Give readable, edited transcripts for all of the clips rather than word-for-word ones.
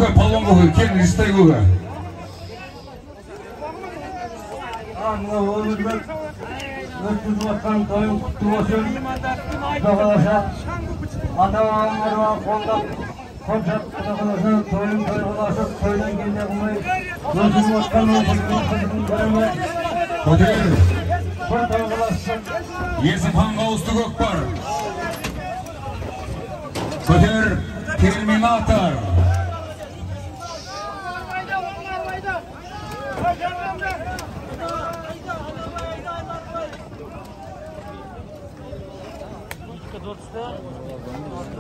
Көке, палуан көке, келіңіз, Естай көке. Мына Өмірбек өткізіп жатқан тойың құтты болсын. Құда қаласа, ата-бабалар қолдап, қоншап, құда қаласа, тойын той қыласып, тойдан кенде қылмай, өткізіп жатқан қызығын көремей. Көтер. Бір той қыласып. Есім ханға ауысты көкпар. Көтер, терминатор.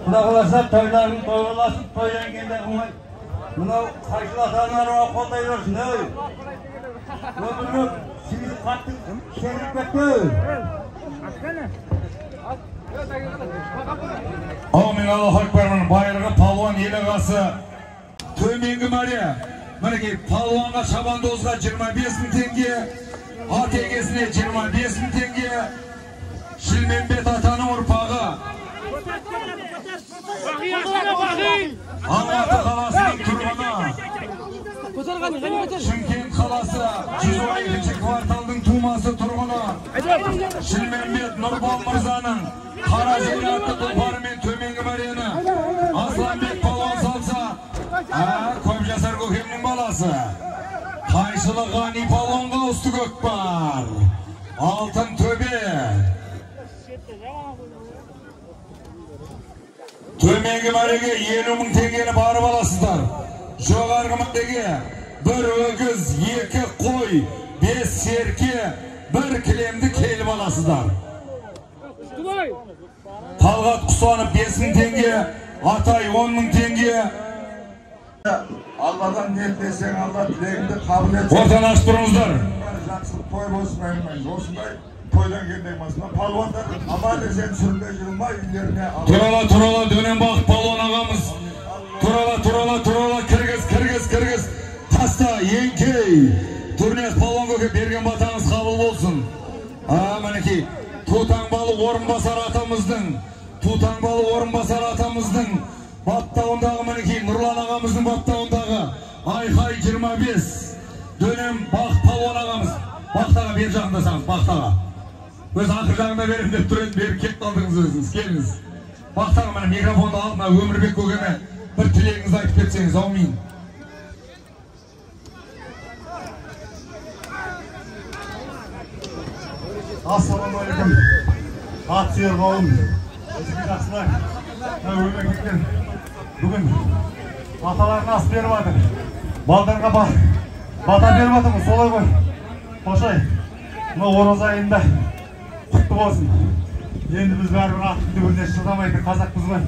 Құда қаласа, тойларын той қыласып, тойдан кенде қылмай. Мынау қайшыл ата-аналарға қолдай берсін, ей. Өмірбек, сиыр қатты шеріп кетті. Аумин, Аллаху акбар. Байырғы палуан ел ағасы төменгі мәре. Мінекей, палуанға, шабандозға 25 мың теңге, ат егесіне 25 мың теңге. Шілмембет атаның ұрпағы. Алматы қаласының тұрғыны. Шымкент қаласы 112-ші кварталдың тумасы тұрғыны. Шілмембет Нұрбол мырзаның қара желі атты тұлпарымен төменгі мәрені Асланбек палуан салса, көп жасар көкемнің баласы. Қайшылы Ғани палуанға ауысты көкпар. Алтын төбе. Төменгі мәреге 50 мың теңгені барып аласыздар. Жоғарғы мәреге бір өгіз, 2 қой, 5 серке, 1 кілемді келіп аласыздар. Талғат Құсанов 5 мың теңге, Атай 10 мың теңге. Алладан не тілесең, Алла тілегіңді қабыл етсін. Ортаны ашып тұрыңыздар. Жақсы той болсын, айырмайыз. Осындай тойдан келген болсын. Палуандар аман есен сүрінбей жүрмей үйлеріне. Турала, турала, Дөнен Бақыт палуан ағамыз. Турала, турала, турала, кіргіз, кіргіз, кіргіз. Таста, еңкей. Турнияз палуан көке, берген батаңыз қабыл болсын. Мінекей, Тутаңбалы орынбасар атамыздың, Тутаңбалы орынбасар атамыздың баптауындағы, мінекей, Нұрлан ағамыздың баптауындағы Айқай 25. Дөнен Бақыт палуан ағамыз. Бақыт аға, бер жағындасаңыз, Бақыт аға. Өз ақыр жағында беремін деп тұр едім, беріп кетіп қалдыңыз өзіңіз. Келіңіз. Бақыт аға, міне микрофонды алып, мына Өмірбек көкеме бір тілегіңізді айтып кетсеңіз, аумин. Ассалаумағалейкум. Ат сүйер қауым. Өзіңіз жақсылар. Өмірбектер бүгін аталарына ас беріп жатыр. Балдарға бата беріп жатырмыз, солай ғой. Қошай, мына ораза айында құтты болсын. Енді біз бәрібір аттың дүбіріне шыдамайтын қазақпыз ғой.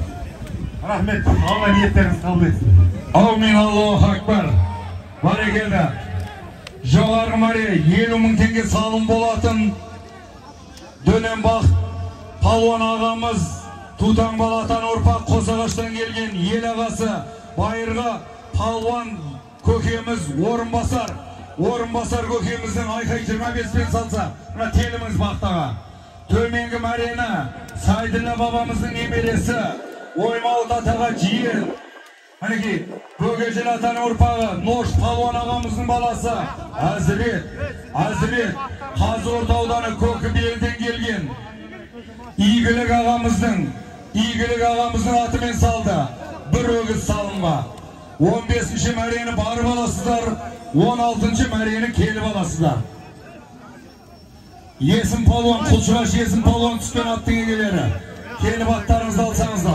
Рахмет, Алла ниеттеріңізді қабыл етсін. Аумин, Аллаху акбар. Барекелді. Жоғарғы мәре 50 мың теңге салым болатын Дөнен Бақыт палуан ағамыз, Тутаңбалы атаның ұрпақ, Қосағаштан келген ел ағасы, байырғы палуан көкеміз Орынбасар. Орынбасар көкеміздің Айқай 25-пен салса, мына теліміз Бақыт аға. Төменгі мәрені Сайділлә бабамыздың немересі, Оймауыт атаға жиен. Мінекей, Бөгежел атаның ұрпағы, Нош палуан ағамыздың баласы, Әзірет, Әзірет, Қазығұрт ауданы Көкібелден келген Игілік ағамыздың, Игілік ағамыздың атымен салды. Бір өгіз салымға. 15-ші мәрені барып аласыздар, 16-шы мәрені келіп аласыздар. Есім палуан, Құлшығаш Есім палуан түскен аттың егелері. Келіп аттарыңызды алсаңыздар.